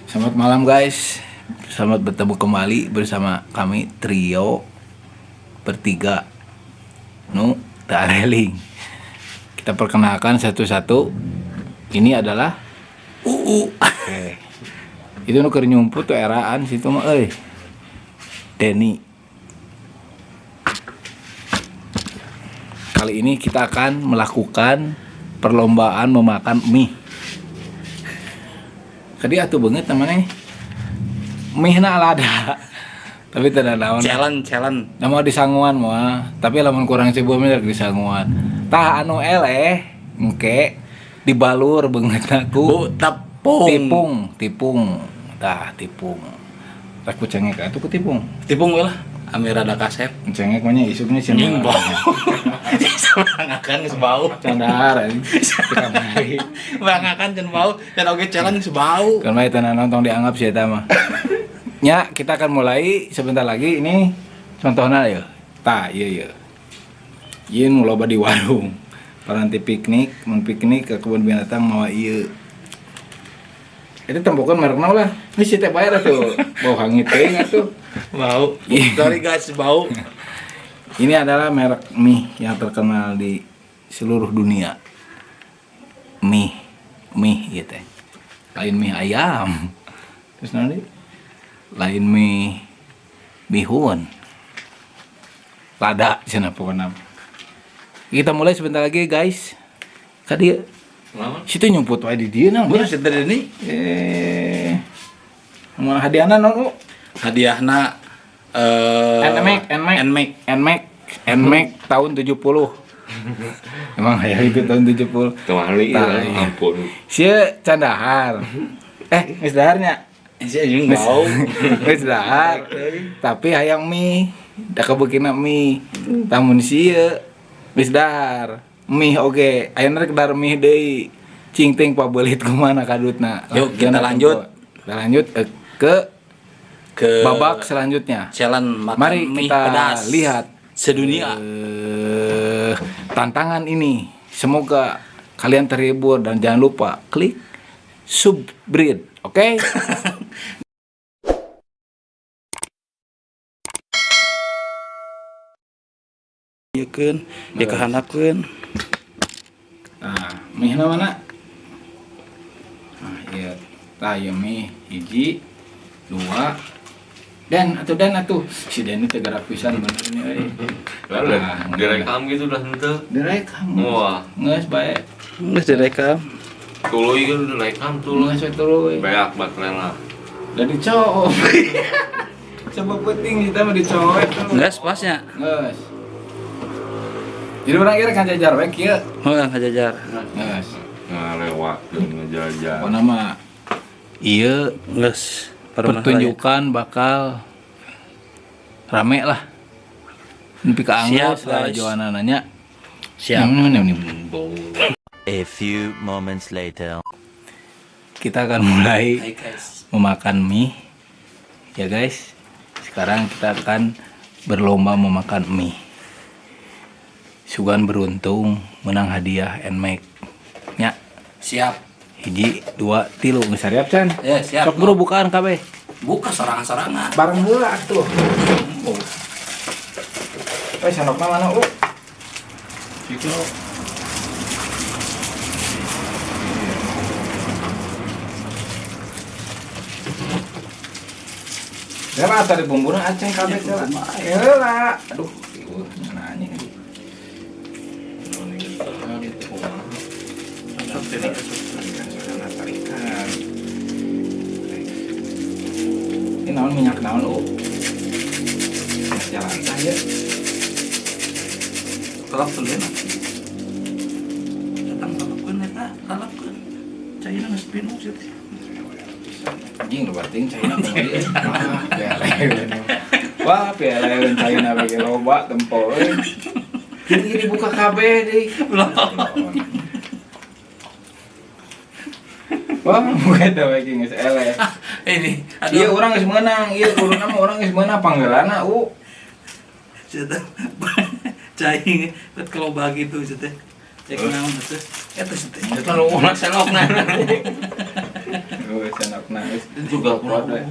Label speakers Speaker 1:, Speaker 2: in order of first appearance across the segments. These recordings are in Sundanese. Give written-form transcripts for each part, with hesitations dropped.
Speaker 1: Selamat malam guys. Selamat bertemu kembali bersama kami trio bertiga Nu Tareling. Kita perkenalkan satu-satu. Ini adalah
Speaker 2: UU.
Speaker 1: Oke. Itu nu keur nyumput tuh eraan situ mah euy. Denny. Kali ini kita akan melakukan perlombaan memakan mie. Kadi atuh beungeut namanya. Mie na lada. Tapi tidak naon.
Speaker 2: Challenge, challenge.
Speaker 1: Nama disanguan mah, tapi lamun kurang sibuk mah disanguan. Tah anu eleh engke dibalur beungeutna ku
Speaker 2: Bu, tepung.
Speaker 1: tipung, tipung. Tah tipung. Rek ku cengek atuh ku tipung.
Speaker 2: Tipung we lah. Ame rada kasep.
Speaker 1: Cengek mah nya isuknya cenah.
Speaker 2: Anjing bau. Serangakan geus bau.
Speaker 1: Candar anjing. Kamari.
Speaker 2: Serangakan can bau, dan oge challenge geus bau.
Speaker 1: Kan mah eta nonton dianggap sih eta mah. Nya, kita akan mulai sebentar lagi ini contohnya ya. Tah, ieu ieu. Ieu nu loba di warung. Paranti piknik, mun piknik ke kebun binatang mawa ieu. Itu tempokan merek naon lah. Ini si teh bayar atuh. Bau hangit teuing atuh.
Speaker 2: Bau. Sorry guys, bau.
Speaker 1: Ini adalah merek mie yang terkenal di seluruh dunia. Mie, mie gitu. Lain mie ayam. Terus nanti lain mie bihun. Lada cenah pokokna. Kita mulai sebentar lagi guys. Kadi situ nyumput wae di dieu naon.
Speaker 2: Bener sih tadi ini.
Speaker 1: Mun hadiahna naon?
Speaker 2: Hadiahna
Speaker 1: NMAX, NMAX,
Speaker 2: NMAX.
Speaker 1: NMAX, NMAX tahun 70. Emang hayang itu tahun 70.
Speaker 3: Kemari
Speaker 1: Tah,
Speaker 3: ya,
Speaker 1: iya.
Speaker 3: ampun.
Speaker 1: Sia candahar. Geus daharnya.
Speaker 2: Si anjing bau.
Speaker 1: Geus dahar. Tapi hayang mie, da kabeukina mie. Tamun sia geus dahar. Mie oge, ayeuna rek dahar mie deui. Cing ting pabeulit kumaha kadutna.
Speaker 2: Yuk, kita lanjut.
Speaker 1: Kita lanjut ke
Speaker 2: Ke
Speaker 1: babak selanjutnya.
Speaker 2: Challenge makan
Speaker 1: Mari
Speaker 2: mie
Speaker 1: kita
Speaker 2: pedas
Speaker 1: lihat
Speaker 2: sedunia.
Speaker 1: Tantangan ini. Semoga kalian terhibur dan jangan lupa klik subscribe, oke?
Speaker 2: Ieukeun, ya kahandapkeun.
Speaker 1: Nah, mie na mana? Nah, iya. Tah, ieu mie hiji, dua, dan atuh dan atuh. Si Denny teh gerak pisan bener ini euy.
Speaker 3: Lalu
Speaker 1: Nah,
Speaker 3: direkam gitu udah henteu.
Speaker 1: Direkam.
Speaker 3: Wah.
Speaker 1: Geus bae.
Speaker 2: Geus direkam.
Speaker 3: Tuluy kan udah direkam tuluy.
Speaker 1: Geus we tuluy.
Speaker 3: Beak baterainya.
Speaker 1: Udah dicowok. Coba penting kita mah dicowok tuh.
Speaker 2: Geus pasnya.
Speaker 1: Geus. Jadi orang kira kan jajar we kieu.
Speaker 2: Heeh, ngajajar.
Speaker 1: Geus.
Speaker 3: Ngalewat ngejajah.
Speaker 1: Pokona mah ieu
Speaker 2: Geus.
Speaker 1: pertunjukan bakal rame lah. Nepi ka anggeus
Speaker 2: Siap,
Speaker 1: lah
Speaker 2: guys.
Speaker 1: juana nanya.
Speaker 2: Siap.
Speaker 4: A few moments later.
Speaker 1: Kita akan mulai
Speaker 2: Hai guys.
Speaker 1: memakan mie. Ya guys, sekarang kita akan berlomba memakan mie. Sugan beruntung menang hadiah NMAX. Nya,
Speaker 2: Siap.
Speaker 1: hiji, dua, tilu. Geus siap can?
Speaker 2: Ya, siap.
Speaker 1: Sok bro bukaan kabeh.
Speaker 2: Buka sorangan-sorangan.
Speaker 1: Bareng heula atuh. Oh. Eh, sendokna mana, U? Situ. Heula tadi bumbuna aceng kabeh heula. Heula. Aduh, ieu nanya. Tarikan. Ini naon minyak naon, U? Minyak jalan tah ya.
Speaker 2: Tolak tuh enak. Datang lalapkeun eta, lalapkeun. Caina geus pinuh sih teh.
Speaker 1: Anjing lu bating China kumaha ieu. Wah, pialeun. Wah, pialeun China bagi loba tempo euy. Jadi dibuka kabeh deui. Wah, buka eta we geus eleh.
Speaker 2: Ini,
Speaker 1: Iya urang geus meunang, ieu kuduna mah urang geus meunang panggeulana u.
Speaker 2: Sih teh. Cai bet kalau bagi tuh sih teh. Cek naon teh. Eta sih teh.
Speaker 1: Eta lu ulah
Speaker 2: Selokna.
Speaker 1: Eueuh sendokna geus
Speaker 3: Juga
Speaker 1: kuat we.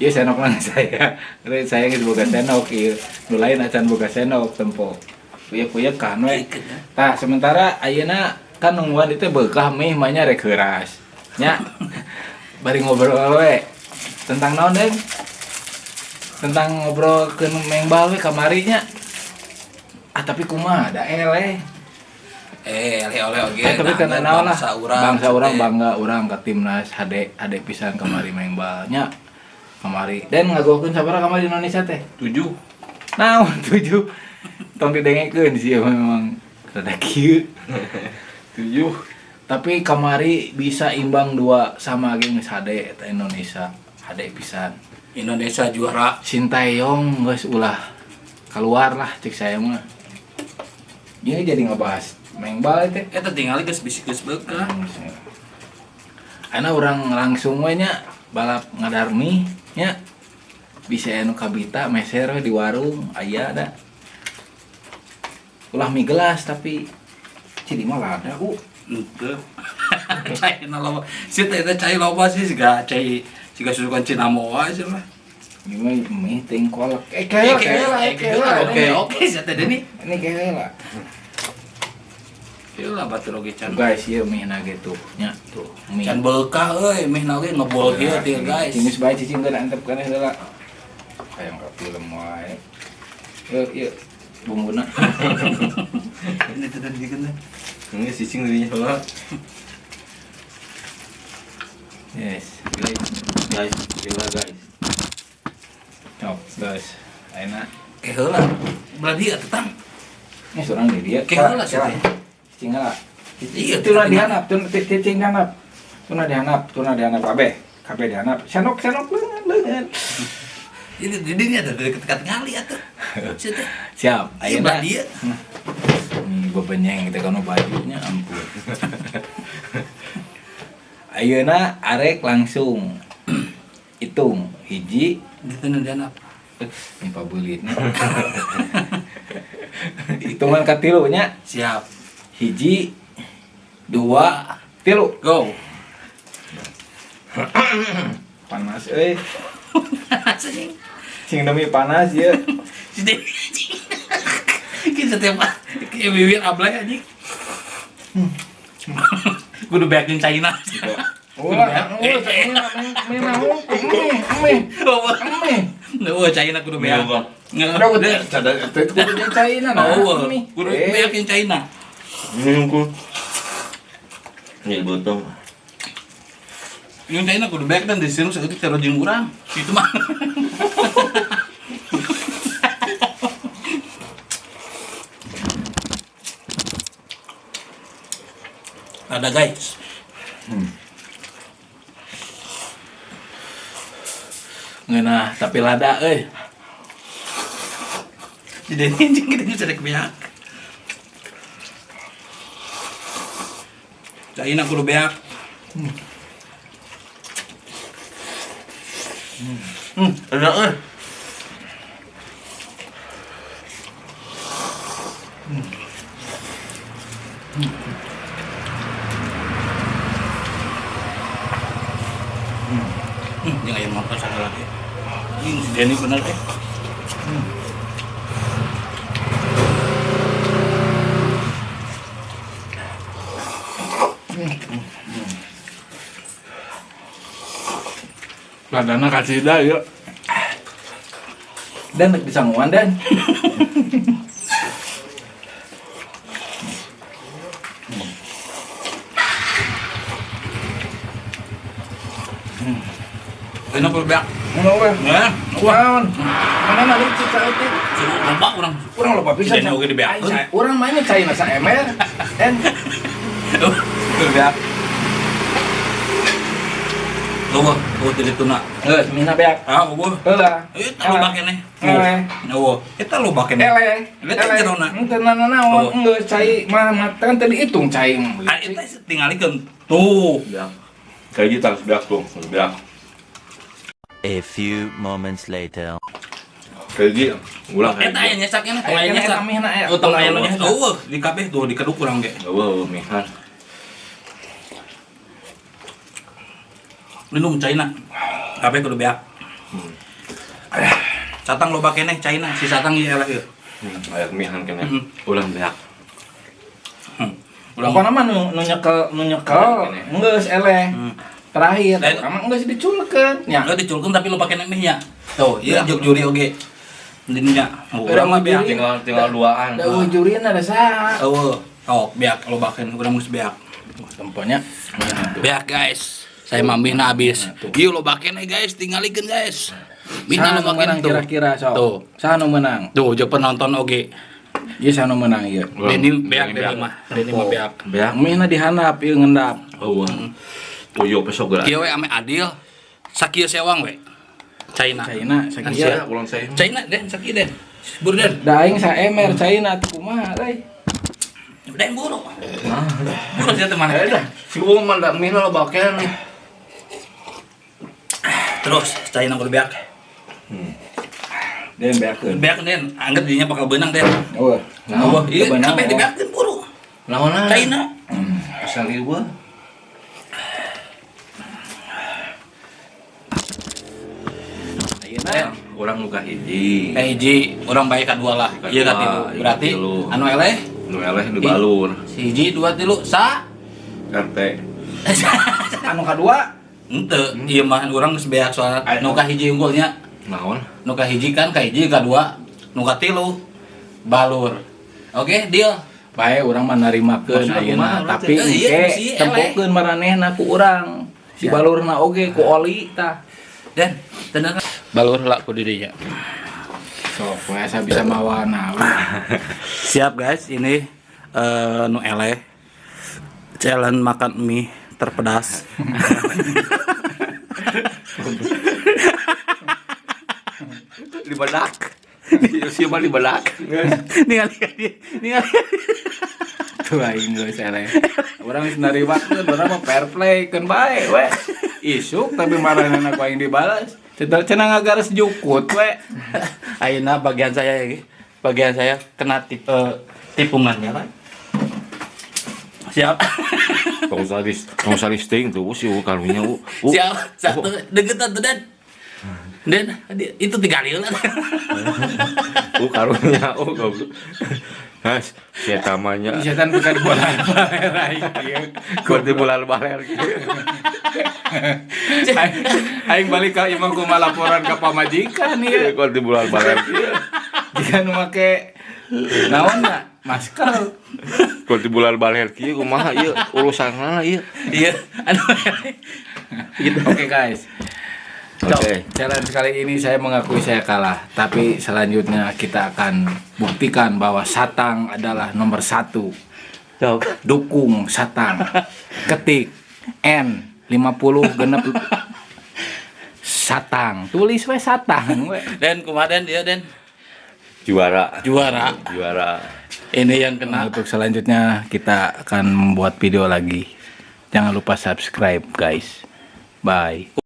Speaker 1: Ieu sendokna saya. Rek saya geus boga sendok ieu. Nu lain acan boga sendok tempo. Puyek-puyekan we. Tah sementara ayeuna kan nungguan itu beukah mih mah nya rek heuras. Nya. Bari ngobrol we. Tentang naon, Den? Tentang ngobrol ke mengbal we kamari nya. Ah tapi kumaha da eleh.
Speaker 2: Oleh-oleh oge.
Speaker 1: Tapi
Speaker 2: Nah,
Speaker 1: karena naon lah.
Speaker 2: bangsa urang.
Speaker 1: Bangsa urang bangga urang ke timnas HD HD pisan kamari mengbal nya. Kamari. Dan ngagolkeun sabaraha kamari Indonesia teh?
Speaker 3: 7.
Speaker 1: Naon 7. Tong didengekeun sih memang rada kieu.
Speaker 3: 7.
Speaker 1: Tapi kamari bisa imbang 2 sama ge geus HD eta Indonesia. HD pisan.
Speaker 2: Indonesia juara.
Speaker 1: Sintayong geus ulah keluar lah cek saya mah. Ini jadi ngebahas mengbal teh.
Speaker 2: Eta tinggal geus bisi geus beukah.
Speaker 1: Ayeuna urang langsung we nya balap ngadarmi nya. Bisa anu kabita meser we di warung aya da. Ulah mie gelas tapi ciri mah lada u.
Speaker 2: Henteu. Cai na loba. Si teh teh cai loba sih siga cai siga susukan Cinamoa sih mah.
Speaker 1: Ini mah mie ting kolak. Kela kela kela.
Speaker 2: Oke, oke si teh Deni.
Speaker 1: Ini kela.
Speaker 2: Ieu lah batur oge can.
Speaker 1: Guys, ieu mie na gitu nya tuh mie.
Speaker 2: Can beukah euy, meh na oge ngebol kieu teh guys.
Speaker 1: Ini bae cicing geun antep kana heula. Kayak ka film wae. Yeuh, ieu bumbuna.
Speaker 2: Ini teh tadi kan.
Speaker 3: Ini cicing dirinya heula.
Speaker 1: Yes.
Speaker 3: Guys, gila guys.
Speaker 1: Cok, guys. Ayeuna
Speaker 2: Heula. Belah dieu teh tang.
Speaker 1: ini seorang di dia.
Speaker 2: Kayak heula sih, teh.
Speaker 1: Cicing heula.
Speaker 2: Iya,
Speaker 1: Tuna dihanap, tuna cicing dihanap. Tuna dihanap, tuna dihanap kabeh. Kabeh dihanap. Senok senok leungeun leungeun.
Speaker 2: Ini di dinya ada dekat-dekat ngali atuh. Si teh.
Speaker 1: Siap.
Speaker 2: Iya,
Speaker 1: Ayeuna.
Speaker 2: belah dieu.
Speaker 1: Nih gua benyeng gitu kana bajunya ampun. Ayeuna arek langsung hitung hiji
Speaker 2: Di teu dihanap.
Speaker 1: Ini pabeulit. Hitungan katilu nya.
Speaker 2: Siap.
Speaker 1: Hiji, dua, tilu.
Speaker 2: Go.
Speaker 1: Panas euy. Sing demi panas ya.
Speaker 2: Si Deni. Kita setiap kayak bibir ablay anjing. Kudu beakin China.
Speaker 1: Ulah, ulah, mie, mie, mie.
Speaker 2: Oh, China kudu beak.
Speaker 1: Udah, udah, itu kudu China nah.
Speaker 2: Oh, kudu beakin China.
Speaker 3: Ini ku. Ini botong.
Speaker 2: Yung China kudu beak dan di sini saeutik taruh jeung urang. Itu mah. Ada guys.
Speaker 1: Ngeunah tapi lada euy.
Speaker 2: Si Denny anjing kita bisa rek beak. China kudu beak.
Speaker 3: Enak eh.
Speaker 2: Jangan yang makan sana lagi. Ini si Denny bener eh.
Speaker 1: Ladana kasih dah yuk. Dan rek disanguan dan.
Speaker 2: Enak kudu beak.
Speaker 1: Ngono we.
Speaker 2: Nah, wah,
Speaker 1: Naon? Mana na licik saeutik.
Speaker 2: seru loba urang.
Speaker 1: Urang loba pisan.
Speaker 2: Denny oge dibeakeun.
Speaker 1: Urang mainnya China saemer. En
Speaker 2: Kudu beak. Eueuh, eueuh teu dituna.
Speaker 1: geus mina beak.
Speaker 2: Ah, eueuh.
Speaker 1: Heula.
Speaker 2: Eta loba keneh.
Speaker 1: Eleh.
Speaker 2: Eueuh, eta loba keneh.
Speaker 1: Eleh.
Speaker 2: Eta jerona.
Speaker 1: Henteu nanaon geus cai mah kan teu dihitung cai.
Speaker 2: Ah, eta tingalikeun. Tuh.
Speaker 3: Beak. Kayak gitu harus beak tuh, harus beak.
Speaker 4: A few moments later.
Speaker 3: Kayak gitu, ulah kayak
Speaker 2: Eta aya
Speaker 3: gitu.
Speaker 2: nyesak keneh, tong
Speaker 1: Aya
Speaker 2: aya
Speaker 1: keneh,
Speaker 2: nyesak.
Speaker 1: eta mihna aya.
Speaker 2: Oh, tong aya nu nyesak. Eueuh, di kabeh tuh di keduk urang ge.
Speaker 3: Eueuh, mihan.
Speaker 2: Minum caina. Kabeh kudu beak. Satang loba keneh caina, si satang ieu eleh ieu.
Speaker 3: Aya mihan keneh. Ulang beak.
Speaker 2: Ulang.
Speaker 1: Pokoknya mah nu nyekel geus eleh. Terakhir, urang mah geus diculkeun. Nya.
Speaker 2: Enggak diculkeun tapi loba keneh mie nya. Tuh, ieu jog juri oge. Dininya. Urang mah beak.
Speaker 3: Tinggal duaan.
Speaker 1: Da eueuh jurina da saha.
Speaker 2: Eueuh. Oh, beak loba keneh urang geus beak.
Speaker 1: Temponya.
Speaker 2: Beak guys. Saya mah mihna habis. Ieu loba keneh guys, tingalikeun guys. Mihna
Speaker 1: Saha nu
Speaker 2: loba keneh
Speaker 1: menang
Speaker 2: tuh.
Speaker 1: kira-kira sok.
Speaker 2: Tuh.
Speaker 1: Saha nu menang?
Speaker 2: Tuh, jeung penonton oge.
Speaker 1: Ieu saha nu menang ieu?
Speaker 2: Denny beak Denny mah. Denny mah beak.
Speaker 3: Beak.
Speaker 1: Mihna dihandap ieu ngendap.
Speaker 3: Eueuh. Uyup besok geura.
Speaker 2: Kieu we ame adil. Sakieu sewang we. Caina.
Speaker 1: Caina sakieu.
Speaker 3: Sia ulang saya.
Speaker 2: Caina den sakieu den. Buru den.
Speaker 1: Da aing saemer caina teu kumaha euy.
Speaker 2: Den buru. Buru sia teh mana.
Speaker 3: Eh dah, si Uung mah da mihna loba keneh.
Speaker 2: Terus caina kudu beak.
Speaker 1: Den beakeun.
Speaker 2: Beak den, anggap dinya bakal beunang den.
Speaker 1: Eueuh.
Speaker 2: Eueuh, ieu
Speaker 1: Beunang,
Speaker 2: kabeh
Speaker 1: oh.
Speaker 2: dibeakeun buru.
Speaker 3: Naonan?
Speaker 2: Caina.
Speaker 3: Asal ieu.
Speaker 1: Ayeuna
Speaker 3: Urang nu kahiji.
Speaker 2: Hiji urang bae kadua lah.
Speaker 3: Ka
Speaker 2: Ieu
Speaker 3: dua,
Speaker 2: ka tilu.
Speaker 3: ieu
Speaker 2: Berarti
Speaker 3: ka tilu.
Speaker 2: anu eleh
Speaker 3: Nu eleh di balur.
Speaker 2: hiji dua tilu sa
Speaker 3: RT.
Speaker 1: anu kadua
Speaker 2: Henteu, ieu mah urang geus beak soal nu ka hiji unggulnya.
Speaker 3: Naon?
Speaker 2: Nu ka hiji kan ka hiji ka dua, nu ka tilu balur. Oke, deal.
Speaker 1: Bae urang mah narimakeun
Speaker 3: Maksudna
Speaker 1: ayeuna
Speaker 3: kumaha,
Speaker 1: tapi
Speaker 2: urang teh? Iya,
Speaker 1: engke
Speaker 2: si eleh.
Speaker 1: tempokeun maranehna ku urang. Di balurna oge ku oli tah.
Speaker 2: Den, tenang. Balur lah ku dirinya.
Speaker 1: Sok we asa bisa mawana we.
Speaker 2: Siap guys, ini nu eleh. Challenge makan mie terpedas.
Speaker 3: Dibedak. Si mah dibedak.
Speaker 2: Ningali ningali.
Speaker 1: Tuh aing geus eleh. Urang geus narimakeun, urang mah fair play keun bae we. Isuk tapi maranehna ku aing dibalas. Cenah cenah ngagares jukut we.
Speaker 2: Ayeuna bagian saya ya, bagian saya kena tipungannya lah. Siap.
Speaker 3: Tong salis ting tuh si Uung karunya U.
Speaker 2: Siap. Satu degetan tuh Den. Den, itu tiga kali lah.
Speaker 3: U karunya U goblok. Has, si eta mah nya.
Speaker 1: Setan bukan bola baler aing kieu.
Speaker 3: Kuat di bola baler kieu.
Speaker 1: Aing balik ka imah kumaha laporan ka pamajikan ieu.
Speaker 3: Kuat di bola baler kieu.
Speaker 1: Jika nu make naon na masker.
Speaker 3: Kuat di bola baler kieu kumaha ieu urusanna ieu.
Speaker 2: Iya, anu
Speaker 1: Gitu. Oke guys.
Speaker 3: Oke.
Speaker 1: Challenge kali ini saya mengakui saya kalah, tapi selanjutnya kita akan buktikan bahwa Satang adalah nomor 1.
Speaker 2: Sok.
Speaker 1: Dukung Satang. Ketik N 50 genep Satang. Tulis we Satang we.
Speaker 2: Den kumaha Den dia Den?
Speaker 3: Juara.
Speaker 2: Juara.
Speaker 3: Juara.
Speaker 2: Ini yang kena.
Speaker 1: Untuk selanjutnya kita akan membuat video lagi. Jangan lupa subscribe guys. Bye.